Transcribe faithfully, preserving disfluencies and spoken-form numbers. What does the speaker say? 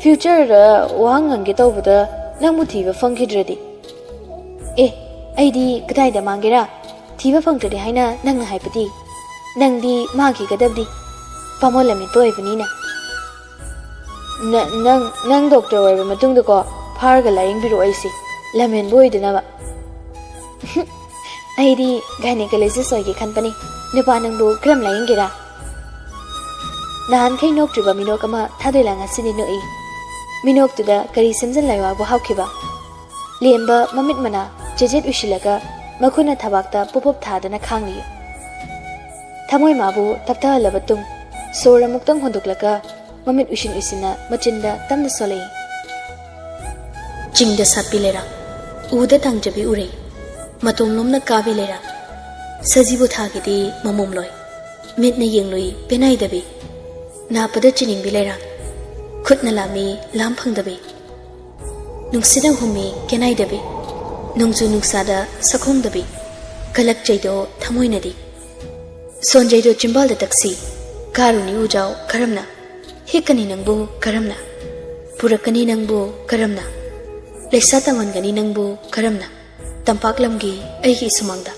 ꯐ꯭ꯌꯨꯆꯔꯗ ꯋꯥꯍꯪ ꯍꯪꯒꯦ ꯇꯧꯕꯗ ꯅꯪꯕꯨ ꯊꯤꯕ ꯐꯪꯈꯤꯗ꯭ꯔꯗꯤ? ꯑꯦ, ꯑꯩꯗꯤ ꯀꯗꯥꯏꯗ ꯃꯥꯡꯒꯦꯔꯥ? ꯊꯤꯕ ꯐꯪꯗ꯭ꯔꯗꯤ ꯍꯥꯏꯅ ꯅꯪꯅ ꯍꯥꯏꯕꯗꯤ? ꯅꯪꯗꯤ ꯃꯥꯡꯈꯤꯒꯗꯕꯗꯤ ꯄꯥꯃꯣ ꯂꯝꯃꯤꯠꯄ ꯑꯣꯏꯕꯅꯤꯅ꯫ ꯅ-, ꯅꯪ, ꯅꯪ ꯗꯣꯛꯇꯔ ꯑꯣꯏꯔꯕ ꯃꯇꯨꯡꯗꯀꯣ, ꯐꯥꯔꯒ ꯂꯥꯌꯦꯡꯕꯤꯔꯛꯑꯣ ꯑꯩꯁꯦ, ꯂꯝꯍꯦꯟꯕ ꯑꯣꯏꯗꯅꯕ꯫ ꯑꯩꯗꯤ ꯒꯥꯏꯅꯦꯀꯣꯂꯣꯖꯤꯁ ꯑꯣꯏꯒꯦ ꯈꯟꯕꯅꯤ꯫ ꯅꯨꯄꯥ ꯅꯪꯕꯨ ꯀꯔꯝ ꯂꯥꯌꯦꯡꯒꯦꯔꯥ? ꯅꯍꯥꯟꯈꯩ ꯅꯣꯛꯇ꯭ꯔꯤꯕ ꯃꯤꯅꯣꯛ ꯑꯃ ꯊꯥꯗꯣꯏꯂꯥ ꯉꯁꯤꯗꯤ ꯅꯣꯛꯏ꯫ ꯃꯤꯅꯣꯛꯇꯨꯗ ꯀꯔꯤ ꯁꯦꯝꯖꯤꯟ ꯂꯥꯏꯋꯥꯕꯨ ꯍꯥꯎꯈꯤꯕ? ꯂꯦꯝꯕ ꯃꯃꯤꯠ ꯃꯅꯥ ꯆꯦꯖꯦꯠ ꯎꯏꯁꯤꯜꯂꯒ ꯃꯈꯨꯠꯅ ꯊꯕꯥꯛꯇ ꯄꯣꯞ ꯄꯣꯞ ꯊꯥꯗꯅ ꯈꯥꯡꯂꯤ꯫ ꯊꯃꯣꯏ ꯃꯥꯕꯨ ꯇꯞꯊꯍꯜꯂꯕ ꯇꯨꯡ, ꯁꯣꯔ ꯑꯃꯨꯛꯇꯪ ꯍꯣꯟꯗꯣꯛꯂꯒ ꯃꯃꯤꯠ ꯎꯏꯁꯤꯟ ꯎꯏꯁꯤꯟꯅ ꯃꯆꯤꯟꯗ ꯇꯞꯅ ꯁꯣꯜꯂꯛꯏ꯫ ꯆꯤꯡꯗ ꯁꯥꯠꯄꯤ ꯂꯩꯔꯥ, ꯎꯗ ꯇꯥꯡꯖꯕꯤ ꯎꯔꯩ, ꯃꯇꯣꯝ ꯂꯣꯝꯅ ꯀꯥꯕꯤ ꯂꯩꯔꯥ, ꯁꯖꯤꯕꯨ ꯊꯥꯒꯤꯗꯤ ꯃꯃꯣꯝꯂꯣꯏ, ꯃꯤꯠꯅ ꯌꯦꯡꯂꯨꯏ ꯄꯦꯅꯥꯏꯗꯕꯤ, ꯅꯥꯞꯄꯗ ꯆꯤꯅꯤꯡꯕꯤ ꯂꯩꯔꯥ, ꯈꯨꯠꯅ ꯂꯥꯝꯃꯤ ꯂꯥꯝ ꯐꯪꯗꯕꯤ, ꯅꯨꯡꯁꯤꯠꯅ ꯍꯨꯝꯃꯤ ꯀꯦꯅꯥꯏꯗꯕꯤ, ꯅꯣꯡꯖꯨ ꯅꯨꯡꯁꯥꯗ ꯁꯛꯈꯣꯡꯗꯕꯤ, ꯀꯂꯛꯆꯩꯗꯣ ꯊꯃꯣꯏꯅꯗꯤ꯫ ꯁꯣꯟꯖꯩꯗꯣ ꯆꯤꯝꯕꯥꯜꯗ ꯇꯛꯁꯤ, ꯀꯥꯔꯨꯅꯤ ꯎꯖꯥꯎ ꯀꯔꯝꯅ? ꯍꯦꯛꯀꯅꯤ ꯅꯪꯕꯨ ꯀꯔꯝꯅ? ꯄꯨꯔꯛꯀꯅꯤ ꯅꯪꯕꯨ ꯀꯔꯝꯅ? ꯂꯩꯁꯥ ꯇꯝꯍꯟꯒꯅꯤ ꯅꯪꯕꯨ ꯀꯔꯝꯅ? ꯇꯝꯄꯥꯛ ꯂꯝꯒꯤ ꯑꯩꯒꯤ ꯏꯁꯨꯃꯥꯡꯗ꯫